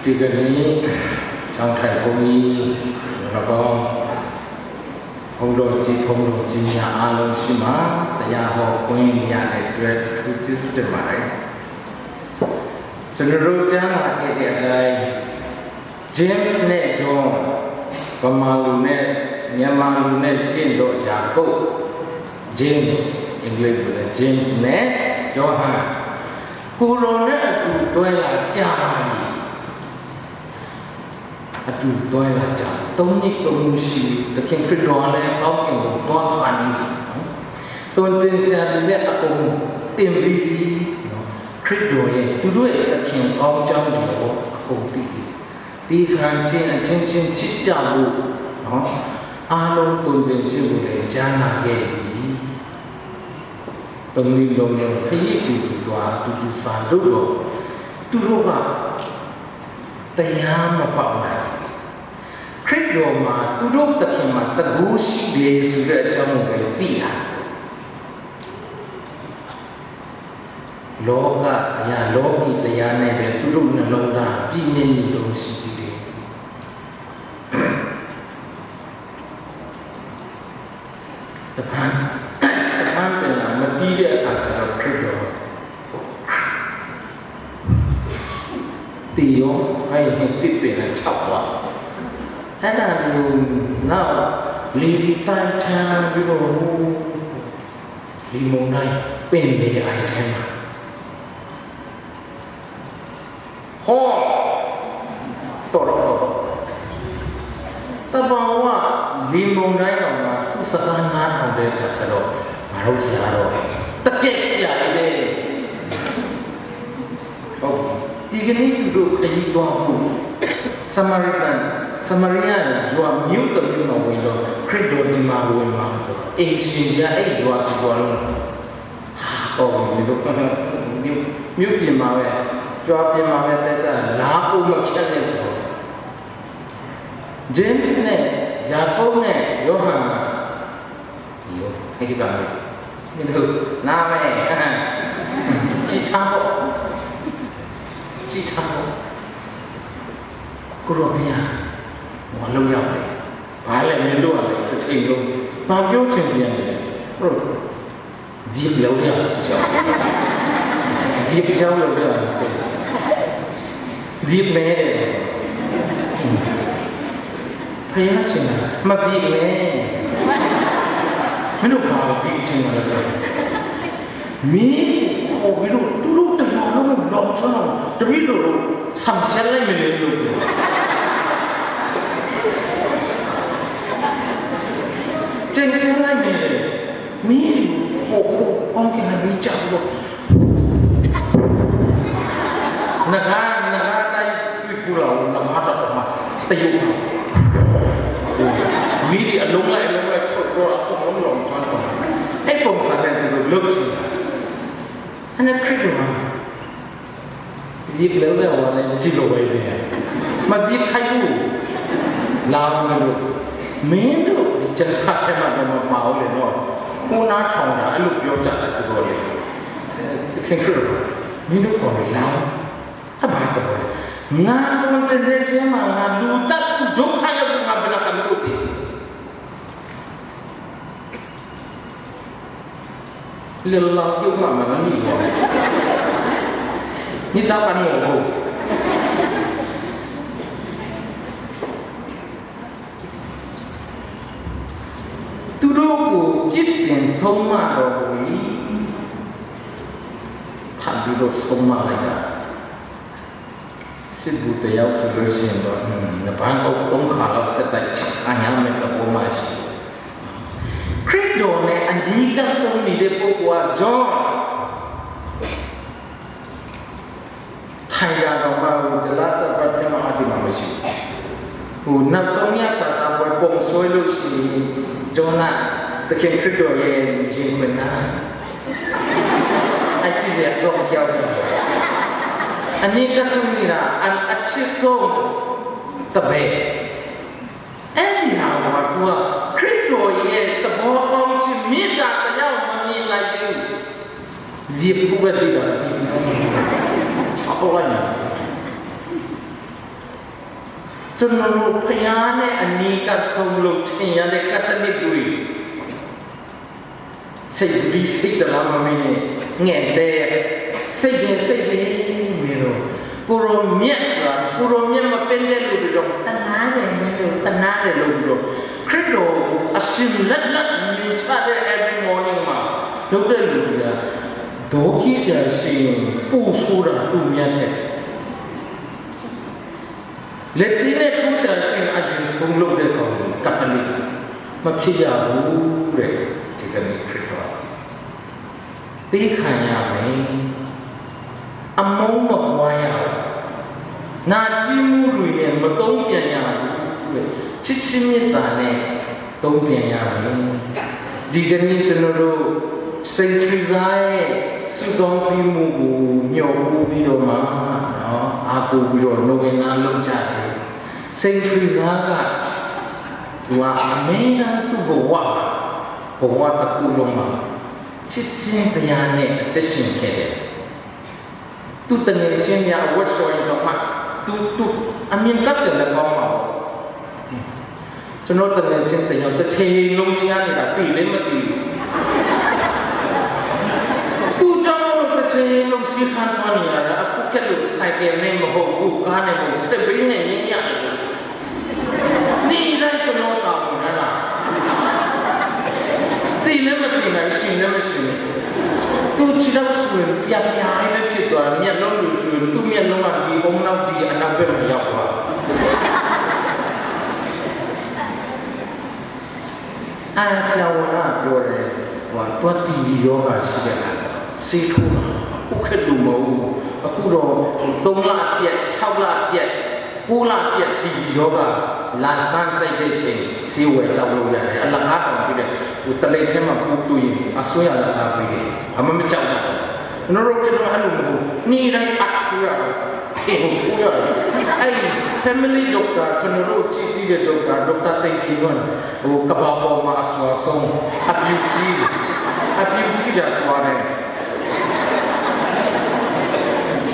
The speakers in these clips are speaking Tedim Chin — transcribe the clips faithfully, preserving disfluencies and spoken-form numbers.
ဒီကနေ့ ကျောင်းထိုင်ဘုန်းကြီး ဒီး ဘုန်းတော်ကြီး ဘုန်းတော်ကြီးများ အားလုံးရှိမှာ တရားဟောခွင့်ရတဲ့အတွက် အထူးကျေးဇူးတင်ပါတယ်။ ကျွန်တော်တို့ကြားနာခဲ့တဲ့အတိုင်း James နဲ့ John ဗမာလိုနဲ့ မြန်မာလိုနဲ့ ရှင်းတော့ ယာကုပ် James အင်္ဂလိပ်လိုလည်း James နဲ့ ယောဟန် ကိုယ်တော်နဲ့အတူတွဲလာကြပါ၏။ အတူတွဲလာကြ၊ သုံးနှစ်သုံးမှုရှိပြီ။ သခင်ခရစ်တော်ကလည်း ကောင်းကင်ကို သွားဖန်နေပြီနော်။ သွန်သင်စရာတွေလည်း အကုန်တင်ပြီးပြီနော်။ ခရစ်တော်ရဲ့၊ သူတို့ရဲ့ သခင်ကောင်းကြောင်းကို အကုန်သိပြီ။ သီးခံခြင်း၊ အချင်းချင်းချစ်ကြဖို့နော်၊ အားလုံးသွန်သင်ခြင်းကိုလည်း ကြားနာခဲ့ပြီ။ သုံးနှစ်လုံးလုံး ခရီးအတူတူသွား၊ အတူတူစာလုပ်တော့ သူတို့က တရားမပေါက်နိုင်ဘူး။ ခရစ်တော်မှာ သူတို့သခင်မှာ တန်ခိုးရှိတယ်ဆိုတဲ့အကြောင်းကိုပဲ သိရတယ်။ လောကအရာ၊ လောကီတရားနဲ့ပဲ သူတို့နှလုံးသား ပြည့်နေနေလို့ရှိသေးတယ်။ တဖန်၊ တဖန်ပြန်လာ၊ မပြီးတဲ့အခါကျတော့ ခရစ်တော်သေရော၊ အဲ့ဒီနှစ်သစ်ပင်လည်း ခြောက်သွား။ အဲ့ဒါမျိုး၊ နောက်၊ လေတိုက်ထန်ပြီးတော့၊ လေမုန်တိုင်း၊ ပင်လယ်အိုင်ထဲမှာ၊ ဟော၊ တော်တော့၊ တော်တော့၊ သဘာဝလေမုန်တိုင်းတောင်မှ သူ့စကားနားထောင်တဲ့အခါကျတော့၊ ငါတို့စကားတော့ တကယ်ဆရာကြီးပဲ။ ဟုတ်ပြီ။ ဒီကနေ့ သူတို့ခရီးသွားဖို့ စမာရိတန်၊ စမာရိယရွာမျိုးတစ်မျိုးမှာ ဝင်တော့ ခရစ်တော်ဒီမှာဝင်မှာဆိုတော့ အိမ်ရှင်က အဲ့ရွာတစ်ရွာလုံး ဟာ၊ ဟုတ်ပြီ၊ မင်းတို့ မြို့၊ မြို့ပြင်မှာပဲ၊ ရွာပြင်မှာပဲ တဲတာ၊ လာအိုမဖြတ်နဲ့ဆိုတော့၊ James နဲ့ ယာကုပ်နဲ့ ယောဟန်က ဒီလို၊ အဲ့ဒီကနေ့၊ မင်းတို့ နားမယ်၊ ကြည့်ထားပေါ့၊ ကြည့်ထားပေါ့။ ကိုယ်တော်ဘုရား၊ ဟို အလုပ်ရောက်တယ်။ ဘာလဲ၊ မင်းတို့ကလည်း တစ်ချိန်လုံး ဘာပြောချင်ပြန်လဲ။ ဟုတ်၊ ဒီပြောင်းရအောင်၊ ဒီပြောင်းလို့ရအောင်၊ ဒီမဲတယ်။ ဘုရားရှင်က မပြေနဲ့။ မင်းတို့ဘာကို ပြေချင်တာလဲဆိုတော့၊ မင်းခေါ်ပြီးတော့ သူတို့တစ်ရွာလုံးကို လောင်ကျွမ်းအောင် တပည့်တော်တို့ ဆောင်ဆက်လိုက်မယ်လေလို့ ပြောတယ်။ ကျင့်ဆက်လိုက်မယ်လေ။ မင်းကို ဟို ဟို ကောင်းကင်ကနေ ကျပြီးတော့ နဂါး၊ နဂါးတိုင်း တွေ့ဖူးလား၊ နဂါးတောင်မှ တရုတ်မှာ မီးတွေ အလုံးလိုက်အလုံးလိုက် ထုတ်ပြီးတော့ အကုန်လုံး လောင်ကျွမ်းသွားတယ်။ အဲ့ပုံစံနဲ့ သူတို့ လုပ်ချင်တာ။ အဲ့ဒါ ခရစ်တော်က ယိပ်လဲဝဲဝါလဲ ကြည့်လို့ဝဲနေတယ်။ မပြေခိုင်းဘူး။ လာမလို့။ မင်းတို့ ဒီကျမ်းစာထဲမှာတော့ မပါဘူးလေနော်။ ခုနထောင်တာ အဲ့လိုပြောကြတာ တော်တော်လေး။ သခင်ခရစ်တော်က မင်းတို့ခေါ်နေ လာ။ အဘယ်တော့လဲ။ ငါတို့တနေ့ထဲမှာ ငါလူသတ်သူ ဒုက္ခရောက်သူ ငါဘယ်တော့မှ မလုပ်သေးဘူး။ လင်လောင်ပြုတ်မှ မနမီ့ဝါ မီးသတ်ပန်ငို့ၢ်။ သူတို့ကို ပြစ်တင်ဆုံးမတော်မူ၏။ ထပ်ပြီးတော့ ဆုံးမလိုက်တာ။ စစ်ဘူးတစ်ယောက်ဆိုလို့ရှိရင်တော့ ဟွန်း နဖမ်းအုပ်သုံးခါလောက် ဆက်တိုက်ခံရမယ့်သဘောမှရှိတယ်။ ခရစ်တော်နဲ့ အနီးကပ်ဆုံးနေတဲ့ ပုဂ္ဂိုလ်က John ထိုင်တာတောင်မှ ဟို The Last Supper ထဲမှာ အပြင်မှာ မရှိဘူး။ ဟို နောက်ဆုံးညစာစားပွဲ ပုံဆွဲလို့ရှိရင် John က သခင်ခရစ်တော်ရဲ့ ရင်ခွင်နား အဲ့ဒီ အကြောင်းကြောင့် အနီးကပ်ဆုံးနေတာ အ၊ အချစ်ဆုံးတပည့်။ အဲ့ဒီဟာက သူက ခရစ်တော်ရဲ့ သဘောကောင်းခြင်း မေတ္တာတရားကို မမြင်နိုင်ဘူး။ ဒီပုဂ္ဂိုလ်က ဒီတော့ ဒီပုဂ္ဂိုလ်က ချောက်လိုက်နေတယ်။ ကျွန်တော်တို့ ဘုရားနဲ့ အနီးကပ်ဆုံးလို့ ထင်ရတဲ့ ကက်သလစ်တွေ စိတ်ကူးစိတ်တလား မမင်းနဲ့ ငဲ့တဲ့ စိတ်ရင်းစိတ်ရင်း မင်းတို့ ကိုယ်တော်မြတ်ဆိုတာ ကိုယ်တော်မြတ် မပင်တဲ့လူတွေတော့ တနာတယ် မင်းတို့ တနာတယ်လို့ ပြီးတော့ ခရစ်တော်ကို အရှင်လက်လက် မြင်ချတဲ့ every morning မှာ လုပ်တဲ့လူတွေက ဒေါ်ကြီးဆရာရှင် ပူဆိုးတာ သူများထက် လက်သေးနဲ့ ထိုးဆရာရှင် အရင်ဆုံးလုပ်တဲ့ကောင် ကက်သလစ် မဖြစ်ရဘူးတဲ့ ဒီကနေ့ ခရစ်တော် သည်းခံရမယ်။ အမုန်းမပွားရဘူး။ နာကျင်မှုတွေနဲ့ မတုံ့ပြန်ရဘူးတဲ့။ ချစ်ခြင်းမေတ္တာနဲ့ တုံ့ပြန်ရမယ်။ ဒီကနေ့ ကျွန်တော်တို့ စိန့်ထရီဇာရဲ့ ဆုတောင်းပေးမှုကို မျှော်ပို့ပြီးတော့မှ နော်၊ အားကိုးပြီးတော့ novena လုပ်ကြတယ်။ စိန့်ထရီဇာက သူက အမြဲတမ်း သူ့ဘဝ၊ ဘဝတစ်ခုလုံးမှာ ချစ်ခြင်းတရားနဲ့ အသက်ရှင်ခဲ့တယ်။ သူ့သူငယ်ချင်းများ အဝတ်လျှော်ရင်တောင်မှ သူ၊ သူ၊ အမြင်ကပ်စင်လည်း ကောင်းမှာပေါ့။ ကျွန်တော်သူငယ်ချင်းတစ်ယောက် တစ်ချိန်လုံး ဖျားနေတာ သိလည်းမသိဘူး။ သူ့ကြောင့် တစ်ချိန်လုံး ဆေးခန်းသွားနေရတာ။ အခုခေတ်လို ဆိုင်ကယ်နဲ့မဟုတ်ဘူး၊ ကားနဲ့မဟုတ်၊ စက်ဘီးနဲ့ ညစ်ညစ်နေတယ်။ နေ့တိုင်း ကျွန်တော်တာဝန်ထမ်းတာ။ သေလည်းမသေနိုင်၊ ရှင်လည်းမရှင်ဘူး။ သူခြေထောက်ဆိုရင် ပြာပြားလေးပဲ ဖြစ်သွားတယ်။ မျက်လုံးလိုဆိုရင် သူ့မျက်လုံးက ဒီအုံနောက်၊ ဒီအနောက်ဘက်မှာ ရောက်သွားတယ်။ အာဆရာဝါဒပြောတယ်။ ဟိုက သွားတီဘီရောဂါရှိတဲ့ဟာ ဆေးထိုးတာ။ အခုခေတ်လိုမဟုတ်ဘူး။ အခုတော့ သုံးလအပြတ်၊ ခြောက်လအပြတ်၊ ကိုးလအပြတ် တီဘီရောဂါ လာစမ်းကြည့်တဲ့အချိန် ဆေးဝယ်သောက်လို့ရတယ်။ အလကားတောင်ပေးတယ်။ ဟို တလိပ်ထဲမှာ ပိုးတွေ့ရင် အစိုးရလက်ကားပေးတယ်။ ဘာမှမကြောက်ရဘူး။ ကျွန်တော်တို့ခေတ်တုန်းက အဲ့လိုမဟုတ်ဘူး။ နေ့တိုင်း အပ်ထိုးရတယ်။ ထင်ထိုးရတယ်။ အဲ့ဒီ family doctor ကျွန်တော်တို့ ကြည့်ပြီးတဲ့ doctor ဒေါက်တာသိပ်သီဝင်း ဟို ကမ္ဘာပေါ်မှာ အစွာဆုံး အပျူကြီး၊ အပျူကြီးတာ သွားတယ်။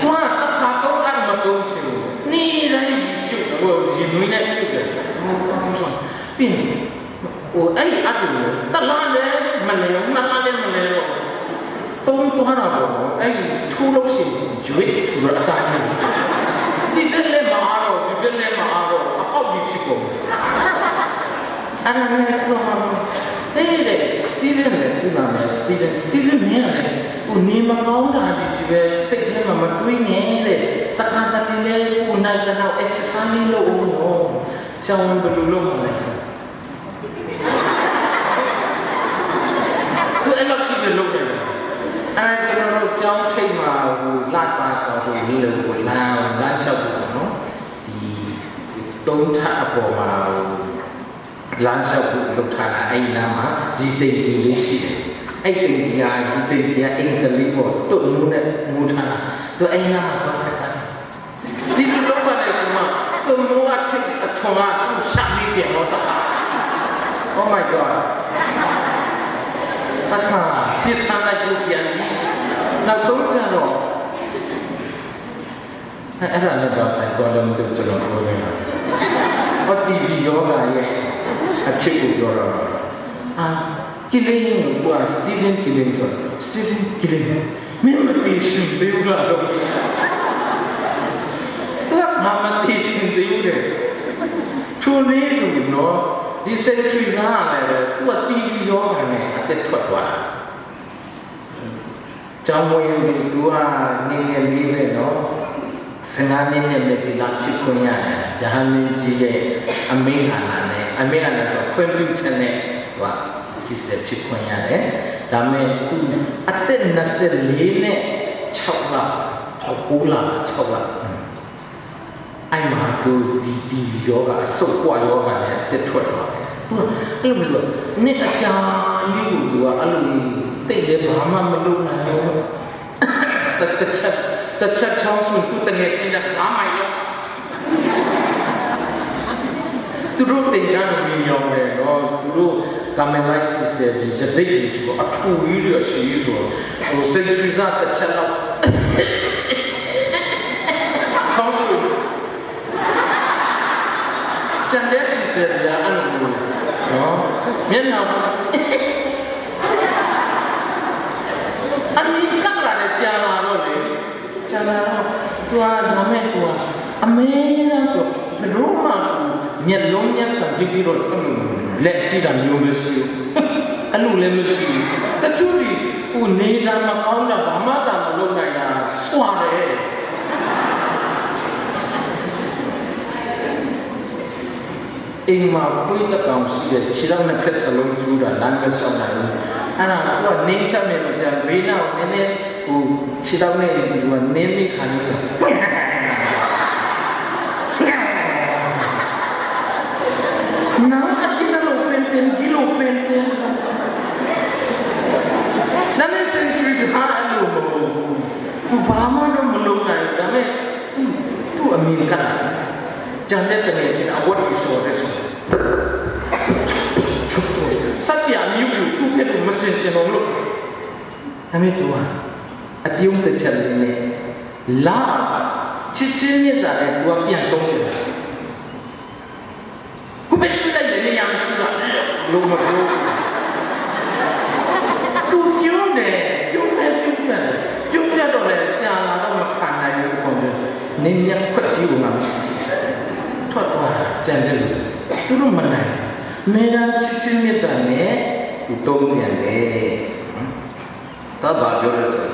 သွား တစ်ခါသုံးခါ မသုံးချင်ဘူး။ နေ့တိုင်း ရေပြုတ်၊ ဟို ရေနွေးနဲ့ ပြုတ်တယ်။ ပြီးရင် ဟို အဲ့ဒီအပ်ကို တစ်လလည်း မလဲဘူး၊ နှစ်လလည်း မလဲတော့ဘူး။ သုံးသွားတာပေါ့နော်။ အဲ့ဒီ ထိုးလို့ရှိရင် ရွေးပြီးတော့ အသာခံ။ ဒီဘက်လည်း မအားတော့ဘူး၊ ဒီဘက်လည်း မအားတော့ဘူး။ အပေါက်ကြီး ဖြစ်ကုန်တယ်။ အဲ့ဒါနဲ့ သူက တဲ့ Steven နဲ့ သူ့နာမည် Steven၊ Steven မင်းကလည်း ဟို နေမကောင်းတာတွေချည်းပဲ စိတ်ထဲမှာ မတွေးနဲ့တဲ့။ တခါတလေလည်း ကိုယ်နားသလောက် exercise လေး လုပ်ဦးတော့။ ဆရာဝန် ဘယ်လိုလုပ်မှာလဲ။ သူအဲ့လောက်ကြီးပဲ လုပ်နေတယ်။ အဲ ကျွန်တော်တို့ ကျောင်းထိပ်မှာ ဟို လမ်းပါဆို ဟို နည်းလို့ ဟို လမ်း၊ လမ်းလျှောက်ဖို့ပေါ့နော်။ ဒီ သုံးထပ်အပေါ်မှာ ဟို လမ်းလျှောက်ဖို့ လုပ်ထားတာ။ အဲ့နားမှာ ရေတိမ်ကီလေးရှိတယ်။ အဲ့တိမ်ကီက ရေတိမ်ကီက အင်္ဂလိပ်ပေါ့၊ သွပ်မိုးနဲ့ မိုးထားတာ။ သူအဲ့နားမှာ သွားကစား။ ဒီလိုလုပ်ပါတယ်ဆိုမှ သွပ်မိုးအထူအထွန်က သူ့ကို ရှပ်ပြီး ပြန်တော့တာ။ Oh my God။ အခါ ဆစ်သန်းလိုက်လို့ ပြန်ပြီ။ နောက်ဆုံးကျတော့ အဲ့ဒါနဲ့ ဘာဆိုင်သွားလဲ မသိဘူး၊ ကျွန်တော် ပြောနေတာ။ ဟော တီဘီရောဂါရဲ့ အဖြစ်ကို ပြောတာပါ။ အာ ကီလင်းကို သူက Steven ကီလင်းဆိုတော့ Steven ကီလင်း မင်းမသေချင်သေးဘူးလားလို့။ သူက ငါမသေချင်သေးဘူးတဲ့။ ထိုနည်းတူနော် ဒီ စိန့်ထရီဇာကလည်းပဲ သူက တီဘီရောဂါနဲ့ အသက်ထွက်သွားတာ။ ကျောင်းဝင်သူက ငယ်ငယ်လေးပဲနော်။ ဆယ့်ငါးနှစ်နဲ့ မိဖုရားဖြစ်ခွင့်ရတယ်။ ရဟန်းမင်းကြီးရဲ့ အမိန့်အာဏာနဲ့၊ အမိန့်အာဏာဆို ခွင့်ပြုချက်နဲ့ သူက Sister ဖြစ်ခွင့်ရတယ်။ ဒါပေမဲ့ သူ အသက် နှစ်ဆယ့်လေးနဲ့ ခြောက်လ၊ ဟို ကိုးလ၊ ခြောက်လ၊ အဲ့မှာ သူ ဒီ တီဘီရောဂါ၊ အဆုတ်ကွရောဂါနဲ့ အသက်ထွက်သွားတယ်။ သူက အဲ့လိုမျိုး နှစ်အကြာကြီးကို သူက အဲ့လို သိပ်လည်း ဘာမှမလုပ်နိုင်ဘူး။ တစ်၊ တစ်ချက်၊ တစ်ချက်ချောင်းဆို သူ့သူငယ်ချင်းနဲ့ ငါးမိုင်လောက် သူတို့သင်္ဃန်းကို မြင်ရောင်တယ်နော်။ သူတို့ Carmelite Sister တွေ ရသေ့တွေဆိုတော့ အထူကြီးတွေ အဆူကြီးဆိုတော့ ဟို စိန့်ထရီဇာ တစ်ချက်လောက် ချောင်းဆို ကျန်တဲ့ဆီဆယ်တရားအဲ့လိုမျိုးလေနော်မျက်နှာအမီးကပ်လာတဲ့ကြာလာတော့လေကြာလာတော့သူကဒါမဲ့သူကအမဲရမ်းဆိုဘလို့မှမျက်လုံးမျက်စာကြည့်ပြီးတော့အဲ့လိုလက်ကြည့်တာမျိုးမရှိဘူးအဲ့လိုလည်းမရှိဘူးတချို့ဒီဟိုနေတာမကောင်းတာဘာမှသာမလုပ်နိုင်တာစွာတယ် အိမ်မှာခွေးတစ်ကောင်ရှိတယ်ခြေထောက်နှစ်ဖက်စလုံးကျူးတာလမ်းမလျှောက်နိုင်ဘူးအဲ့ဒါကသူကနင်းချက်နေတော့ကြာလေးနောက်နည်းနည်းဟိုခြေထောက်နဲ့ဒီကနင်းမိခါနေဆိုနာအတိတ်လို့ပင်ပင်ဒီလိုပင်ပင်ဒါနဲ့ centuries ဟာအဲ့လိုမဟုတ်ဘူးသူဘာမှတော့မလုပ်နိုင်ဘူးဒါပေမဲ့သူသူ့အမေကလာ ကျန်တဲ့တငယ်ချင်းအဝတ်ကိုလျှော်တဲ့ဆိုစက်ပြာမျိုးကိုသူ့ဘက်ကိုမစင်စင်အောင်လုပ်ဒါပေမဲ့သူကအပြုံးတစ်ချက်လေးနဲ့လာချစ်ချင်းမြတ်တာနဲ့သူကပြန်သုံးတယ်ခုပဲရှိလိုက်တယ်နေရာမရှိတာလို့မပြောဘူးသူပြုံးတယ်ပြုံးတယ်ပြုံးတယ်ပြုံးတယ်တော့လည်းကြာလာတော့မခံနိုင်ဘူးပေါ့လေနင်းမြတ်ခွက်ကြီးကိုငါထွက်သွားကြံတယ်လို့သူတို့မနိုင်မဲသားချစ်ချင်းမြတ်တာနဲ့သူသုံးပြန်တယ်တတ်ပါပြောလို့ဆို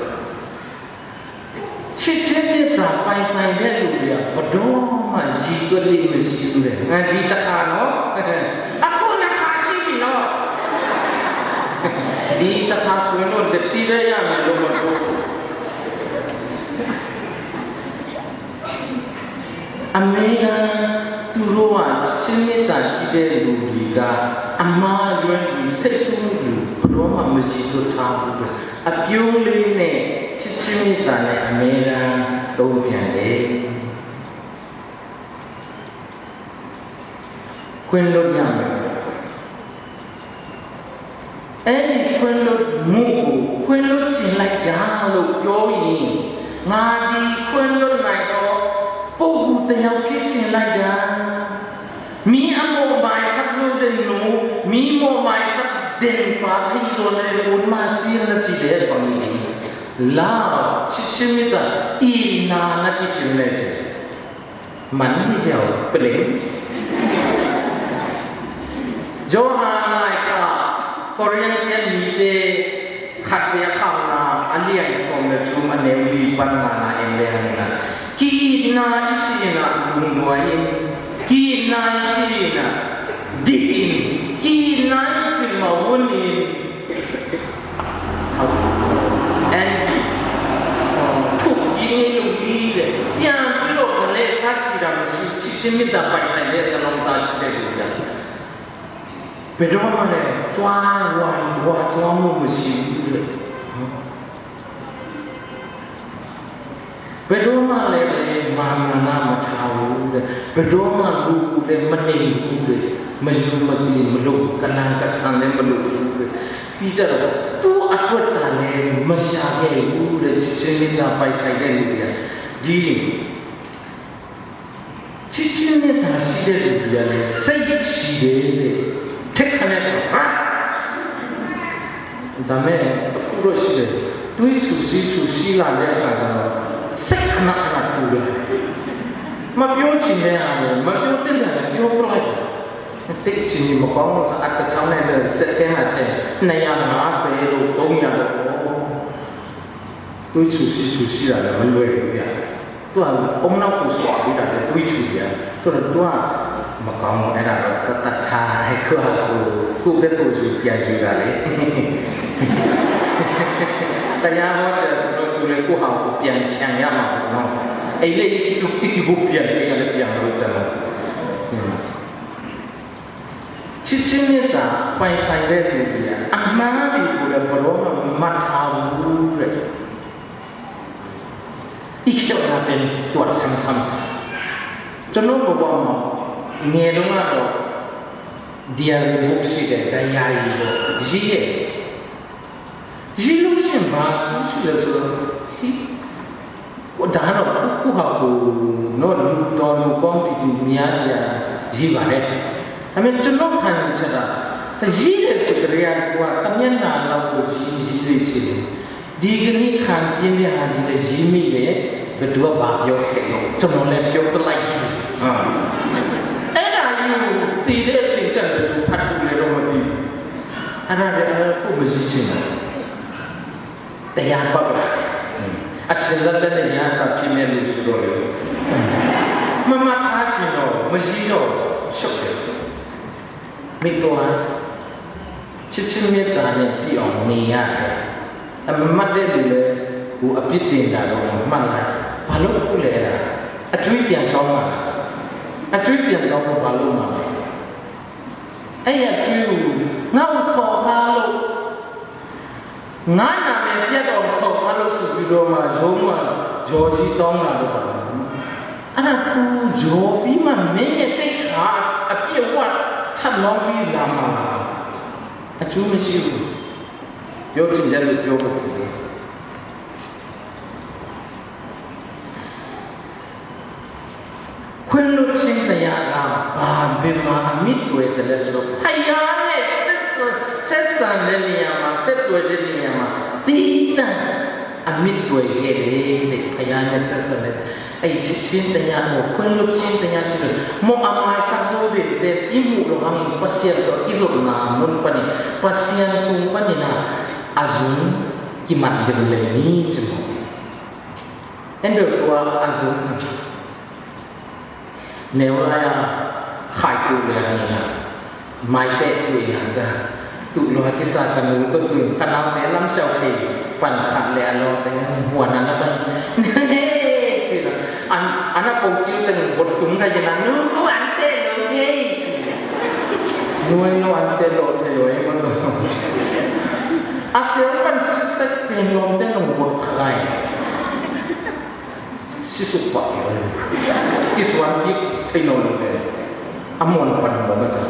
ချစ်ချင်းမြတ်တာပိုင်ဆိုင်တဲ့လူတွေကဘယ်တော့မှရည်သွက်လိမ့်မရှိဘူးလေငါဒီတခါတော့အခုနှစ်ခါရှိပြီနော်ဒီတခါဆိုရင်တော့တတိယရမယ်လို့မပြောဘူး အမေကသူတို့ကချစ်မြတ်တာရှိတဲ့လူတွေကအမှားအယွင်းတွေစိတ်ဆိုးမှုတွေဘယ်တော့မှမရှိလို့ထားဘူးအပြုံးလေးနဲ့ချစ်ချစ်မြတ်တာနဲ့အမေကသုံးပြန်တယ်ခွင့်လွတ်ရမယ် အဲ့ဒီခွင့်လွတ်မှုကိုခွင့်လွတ်ချင်လိုက်တာလို့ပြောရင်ငါဒီခွင့်လွတ်နိုင်တော့ပုဂ္ဂိုလ်တစ်ယောက်ဖြစ်ချင်လိုက်တာမီးအမော်မายสักลูกหนึ่งหนูมีမော်မายสักเด่นกว่าที่โซนในโอนมาซีนนาทีเดียวกว่านี้ลาวชิชิมิตาอีนานาทีสิบนาที มันไม่เดียวเปล่งโยฮันไลกาคอรินเทียนมีเตขัดเดียข้าวนาอันเดียงสมเด็จชุมอันเนวีปันนานาเองเลยนะกีนาอิจินะลุงดวยกีนาอิจินะดินกีนาอิจิมาวุนิน အဲ့ဒီထုပ်ကြီးနေလို့ကြီးတယ်ပြန်ပြီးတော့ကလေးစားချီတာမရှိချစ်ချင်းမေတ္တာပိုင်ဆိုင်တဲ့ကလောင်သားရှိတဲ့လူကြဘယ်တော့မှလည်းကြွားဝါကြွားကြွားမှုမရှိဘူးလေ ဘယ်တော့မှလည်းမာနမထားဘူးတဲ့ဘယ်တော့မှလူကိုလည်းမနေဘူးတဲ့မယူမသိမလို့ကလန်ကဆန်လည်းမလို့ဘူးတဲ့ပြီးကြတော့သူ့အတွက်သာလည်းမရှာခဲ့ဘူးတဲ့ချစ်ချင်းမေတ္တာပိုင်ဆိုင်တဲ့လူတွေကဒီချစ်ချင်းမေတ္တာရှိတဲ့လူတွေကလည်းစိတ်ရှိတယ်တဲ့ထက်ခါနဲ့ဆိုဟာ ဒါမဲ့အခုတော့ရှိတယ်တွေးဆူဆူဆူဆူလာတဲ့အခါကျတော့စိတ်ခဏခဏတူတယ်မပြောချင်တဲ့ဟာနဲ့မပြောသင့်တာလည်းပြောပလိုက်တယ်သိချင်နေမကောင်းလို့ဆိုအတစ်ချောင်းနဲ့လည်းစက်ထဲမှာထည့်နှစ်ရာငါးဆယ်လို့သုံးရာလို့တွေးဆူဆူဆူဆူလာတယ်မလွယ်ဘူးဗျာ သူကအုံနောက်ကိုစွာပြီးတာလေတွေးချူပြန်ဆိုတော့သူကမကောင်းဘူးအဲ့ဒါတော့တတ်တတ်ထားလိုက်သူကကိုကိုပဲကိုယူပြန်ယူတာလေတရားဟောဆရာဆိုတော့သူလည်းကိုယ့်ဟာကိုပြန်ချန်ရမှာပေါ့နော်အဲ့လေဒီတူတီကိုပြန်ပြန်လည်းပြန်လို့ကျွန်တော်ချစ်ချင်းမေတ္တာပိုင်ဆိုင်တဲ့လူတွေကအမှားတွေကိုလည်းဘယ်တော့မှမမှတ်ထားဘူးတဲ့ อีกจบมาเป็นตรวจซ้ำๆကျွန်တော်ဘဝမှာငယ်တုန်းကတော့ diary book ရှိတယ် diary ပေါ့ရေးတယ်ရေးလို့ရှိရင်ဘာလို့ရှိလဲဆိုတော့ဟိကိုဒါတော့ကိုဟာကိုနော်လူတော်လူကောင်းတီတီများကြီး Ji ba le. Amen cun lo khan chat a. Ka ji le su ka rian kua ka mian na lau ko ji ji le si le. Di ka ni khan pian le ha di le ji mi le. Ka dua ba pio khe lo. Cam lo le pio ka lai ji. Ah. Eh na yu ti le chin chan ka du phat du le lo ma di. Ana le ana ko ma ji chin. Taya pa ba. A sin la da ne ya ta pi me lu su do le. Ma ma ta chin lo, ma ji lo. Shok le. Mi ko a. Chi chi mi ta ne pi ong ni ya. A ma ma de lu le. U a pi tin da lo ma la. Pa lo ku le la. A chui tiang tong ma. A chui tiang tong ma pa lo ma. Ei a cui u. Nga u sawh nga lo. Nga na me pia dawng sawh nga lo su video ma zo ma zo ji tawng na lo. Ana tu zo pi ma me nge te kha a pi a wat that nawng pi la ma. A cu mi si u. Yo cin ya lo yo ka si. Khun Lu Chin taya a ba bima a mit tuai ta le so. Phaya le setsa setsa le niyama set tuai le niyama. Tina a mit tuai ke le le phaya le setsa le. Ai Chin taya mo Khun Lu Chin taya si lo. Mo a mai sak zo de de i mu lo hang in Pasian to i zot na mun pani Pasian sung pani na a zung ki mat de le ni chin mo. Endo tua a zung. Neu lai a khai tu le a ni na. Mai te tu i na ka. Tu lo ha kisa ka nu ko tu ka nau te lam siau thei. Pan khat le a lo te huan a na ban. Ci na. An, an a ko ciu te nu bot tung ka yi na nu ko an te lo thei. Nu ai lo an te lo thei lo ai man lo. A siau pan sik sek pen lo te nu bot khat lai. Sisuk pah kisuan kik thei nawn lo le a muan pan lo na ta.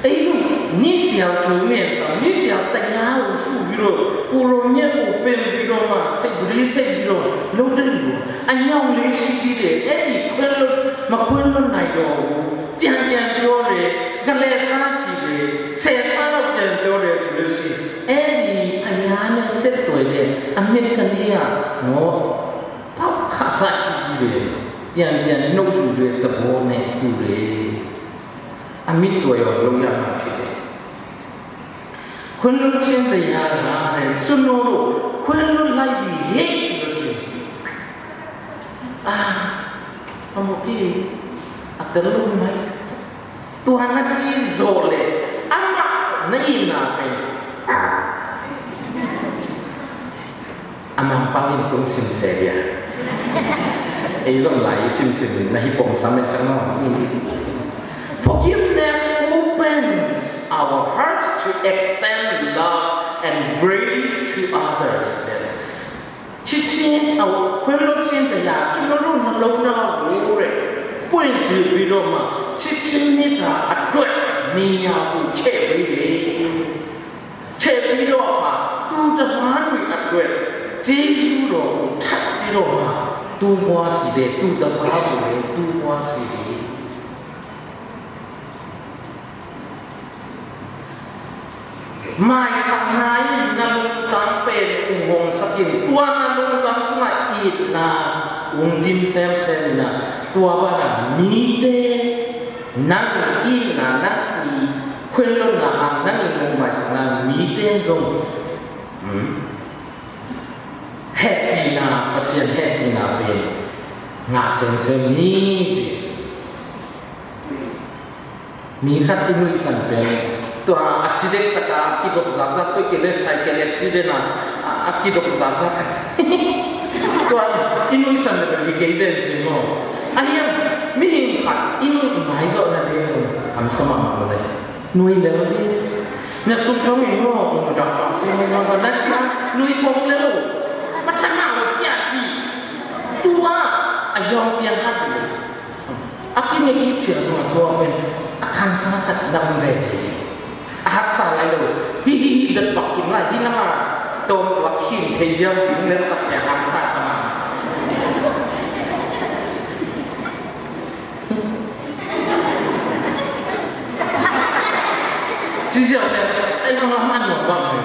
Ei zong ni sial thu men sa ni sial ta ya u su bi lo u lo nya u pen bi lo ma sei bu di sei bi lo lo den lo a nyong le si di de ei khuan lo ma khuan lo nai lo tiang tiang bi lo le ga le sa ci le se sa lo tiang bi lo le su le si ei ni a ya ne set tuai le a met ka ni a no. Pau kha sa ci ci ve. Tian tian no cu ve ka bo ne tu ve. A mit tuai aw lo ya ma ci ve. Khun Lu Chin te ya na ve su no lo khun lu lai bi he ci lo ci. A a mo ki a ka lo mai. Tua na ci zawh le amah na itna pen a mampang in kong sim se dia. Ei zong lai i simsim in na hi pong sam en cang maw. Forgiveness opens our hearts to extend love and grace to others. Cicin a khuan lo cin te ya cun lo na lo na lo re. Puai zi bi lo ma cicin ni ta a duai ni ya ku che bi le. Che bi lo ma tu ta ma lui a duai. Jesu lo ku that bi lo ma tu bua si de tu ta ma bu le tu bua si de. Maisakna in na lungtang pen ung hong sak in tua na lungtang sungah itna ung dim semsem in ah tua banah mite nang itna nang i khuenlona hang nang i mong maisakna mite zong hehpihna Pasian hehpihna pen ngah semsem ni ci. Mi khat i nuihsan pen tua a si dek taka a kidok zakzak tua kile sai kile si dena a kidok zakzak tua i nuihsan le pen i kei den cin maw? A hiam mihing khat i nuih mai zawh na ding kam sa mahmah lo le nuih le lo ding na sum thong in maw? Ung dak bang si maw na cia nuih kong le lo. Mathang a lo pia ci tua a yawng piang hat le. A kine kik ciang zong a tua pen a khangsa khat na um ve. A haksa lai lo. Hi hi hi dat bak kim lai hi nama tawm tua khin thei ziau ding lel tak ciang haksa sama. Ziau le, ai, ang lam an lo ba mai.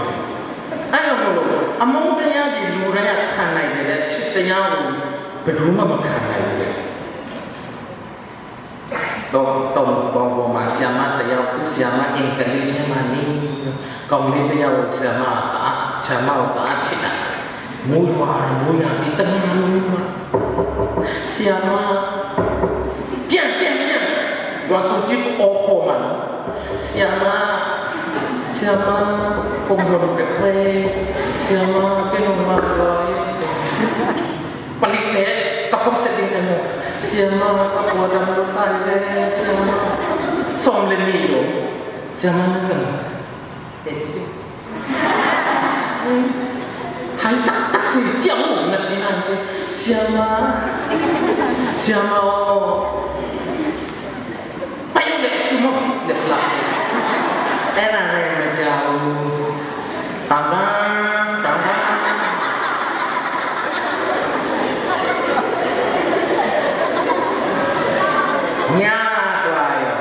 Ai, ang lo. Among te ya di lu ra ya khan nai le, chi te ya u, pe du ma ma khan nai le. Tong, tong, tong, bo ma siama te ya u, siama ing ka li te ma ni. Kong li te ya u, siama ta, siama ta, chi na. Mui wa, mui na, di tang mui wa. Siama. Pian, pian, pian. Wa tu jip o ho man. Siama. Siama. Kong don pe pe. Siama. Ke no ma wa. Palik pe. Ka pok se ding emo. Siama. Ka pok dam lo tai le. Siama. Som le ni lo. Siama na siama. Hai taktak ci ciang na ci nan ci. Siama. Siama o. Pai le mo le la ci. Ena ne me jau. Tang tang tang tang. Nya tua yo.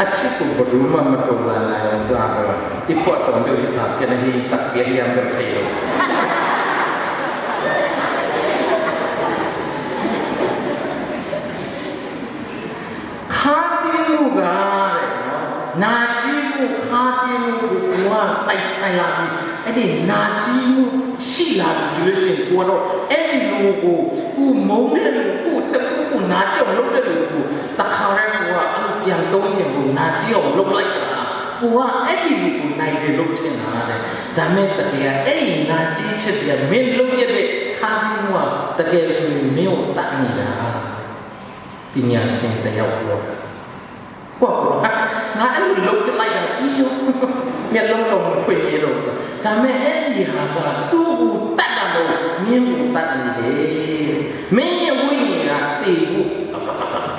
A ci kum pa du ma ma tong la na yong tua ka. I puah tong deuh i sap ken a hi tak piak hiam deuh thei lo. Kha ti mu ga le no. Na ci mu kha ti mu ku kua tai tai la ni. Ai di na ci mu si la di le sin kua ro. Ai di lu ku ku mo le lu ku ta ku ku na ci ong lo le lu ku. Ta kha re kua a lu pian tong pian ku na ci ong lo lai ka. Kua ai di lu ku nai le lo te na le. Da me ta dia ai na ci che dia men lo ye le kha ti mu a ta ke su mi o ta ni da. Ti nia sing ta ya kua. Kua kua ka nga ai lu lo ke lai da ti yo. Mia lo lo mo pui ni lo. Da me ai di ha ka tu ku ta da lo mi ku ta ni de. Me ye wi ni na ti ku.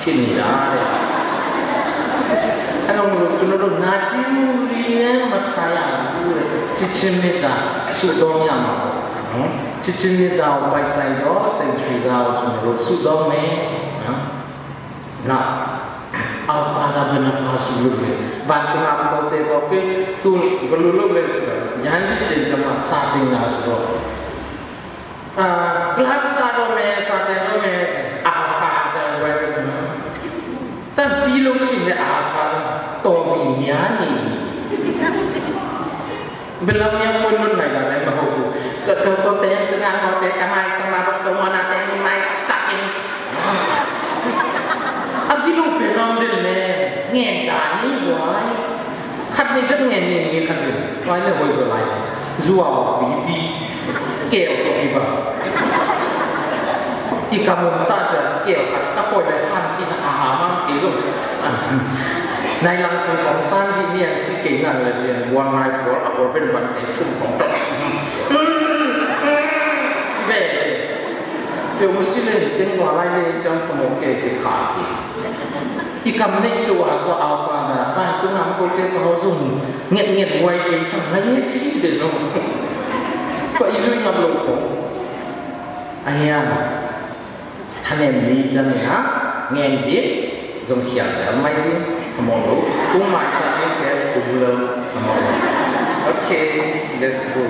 Kini da. Ano mo tu lo na ti mu ri ne ma ta ya ku. Ci ci mi da su dong ya ma. Ci ci mi da o pai sai do, century da o tu lo su dong me. Na, Our Father bena pa su lu le. Ban tu na ko te ko ke tu belu lu le su. Yan di te jama sa te na su. Ah, class sa do me, sa te do me. Our Father bena. Tan pi lo si ne Our Father. To mi nya ni. Belam yang pun nun nai la nai ma ho tu. Ka ka ko te yang tengah ko te ka mai sama ba ko mana te ni mai tak ni. Abi lu belam den ne. Ngen da ni wai. Khat ni kat ngen ni ni khat ni. Wai ne hoi zo lai. Zuau bi bi. Keo to bi ba. I ka mun ta ja keo khat ta koi le han ci na a ha mang ki zo. Nai lang sung kong san di ni ang si kei ngan le jian buang nai buang a buang ben ban te tum kong tok. Ve. Teu mu si le teng wa lai le jam kamo ke je ka ti. I kam ne i wa ko a pa na. Bai tu ngam ko ke ko zung. Nget nget wai ke sang lai ne si de no. Ko i lui ngam lo ko. A hian. Thanem ni can na ngen bik zong khial tel mai ding a mawh lo. Tung mai sa ding tel tung lo a mawh lo. Okay, let's go.